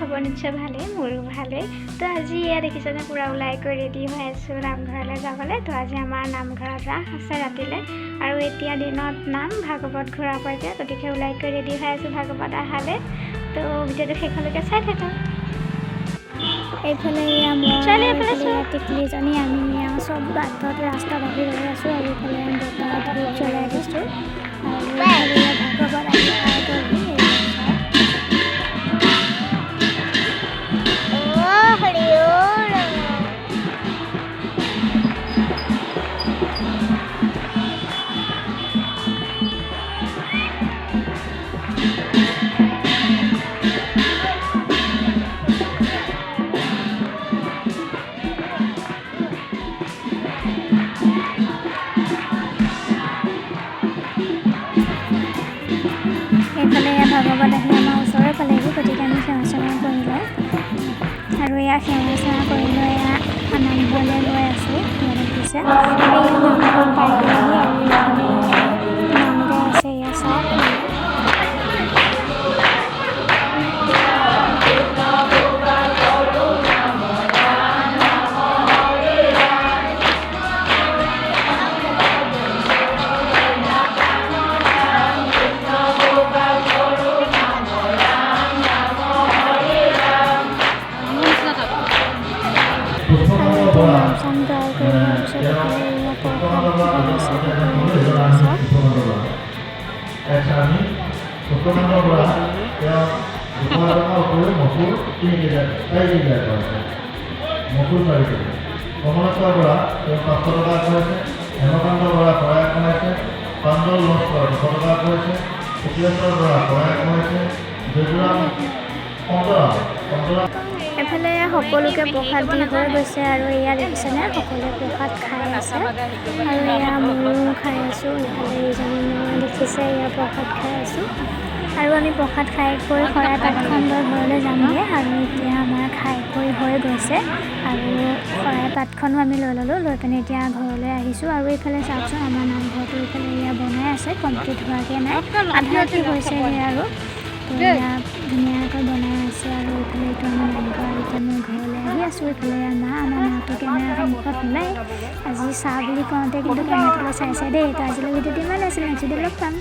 খবৰ নিশ্চয় ভালেই, মোৰো ভালেই। তো আজি এয়া দেখিছেনে, পূৰা ওলাই কৰি ৰেডি হৈ আছোঁ নামঘৰলৈ যাবলৈ। তো আজি আমাৰ নামঘৰত ৰাস আছে ৰাতিলৈ আৰু এতিয়া দিনত নাম ভাগৱত ঘূৰাব এতিয়া। গতিকে ওলাই কৰি ৰেডি হৈ আছোঁ ভাগৱত আহালৈ। তো ভিডিঅ'টো শেষলৈকে চাই থাকক। এইফালে এয়া মই, ছোৱালী, এইফালে এইফালে চোৱা। এয়া টিকলিজনী, আমি এয়া চব বাটত ৰাস্তাত আহি ৰৈ আছোঁ আৰু এইফালে বতাহ ধূপ জ্বলাই দিছোঁ আৰু এইফালে এয়া ভাগৱত আহি পাই গ'লহি। এয়া চাওক। ও হৰি ও ৰাম। এইফালে এয়া ভাগৱত আহি আমাৰ ওচৰে পালেহি, গতিকে আমি সেৱা চেৱা কৰি লওঁ আৰু এয়া সেৱা চেৱা কৰি লৈ এয়া নামঘৰলৈ গৈ আছোঁ। এয়া দেখিছে, আৰু এয়া নামঘৰ পাই গ'লোহি আৰু এইফালে নাম গাই আছে, এয়া চাওক। আৰু এতিয়া নাম চাম গাই কৰি হোৱাৰ পিছত এইফালে এয়া প্ৰসাদ বনাইছে, সকলোৱে এয়া চাওক। এক স্বামী পুষ্পকান্ত বৰা, তেওঁ 200 টকাৰ উপৰিও মচুৰ 3 কেজি, 4 কেজি আগবঢ়াইছে, মচুৰ 4 কেজি। কমলেশ্বৰ বৰা, তেওঁ 500 টকা আগবঢ়াইছে। হেমকান্ত বৰা শৰাই আগবঢ়াইছে। প্ৰাঞ্জল লস্কৰ 200 টকা আগবঢ়াইছে। শুক্লেশ্বৰ বৰা শৰাই আগবঢ়াইছে। যদুৰাম অন্তৰাম অন্তৰাম। এফালে সকলোকে প্ৰসাদ দি হৈ গৈছে আৰু এয়া দেখিছেনে, সকলোৱে প্ৰসাদ খাই আছে আৰু এয়া ময়ো খাই আছোঁ। এইফালে এইজনী মই দেখিছে, এয়া প্ৰসাদ খাই আছোঁ আৰু আমি প্ৰসাদ খাই কৰি শৰাই পাতখন লৈ ঘৰলৈ যামগৈ। আৰু এতিয়া আমাৰ খাই কৰি হৈ গৈছে আৰু শৰাই পাতখনো আমি লৈ ল'লোঁ, লৈ পিনে এতিয়া ঘৰলৈ আহিছোঁ। আৰু এইফালে চাওকচোন, আমাৰ নামঘৰটো এইফালে এয়া বনাই আছে, কমপ্লিট হোৱাগৈ নাই, আধাতে হৈছেগৈ। আৰু তো এয়া ধুনীয়াকৈ বনাই আছে আৰু এইফালে এইটো আমাৰ নামঘৰ। এতিয়া মই ঘৰলৈ আহি আছোঁ। এইফালে মা, আমাৰ মাটো কেমেৰা সন্মুখত নোলায়। আজি চাহ বুলি কওঁতে কিন্তু কেমেৰাটোলৈ চাইছে দেই। তো আজিলৈ ভিডিঅ'টো ইমান আছিল, নেক্সট ভিডিঅ'ত লগ পাম।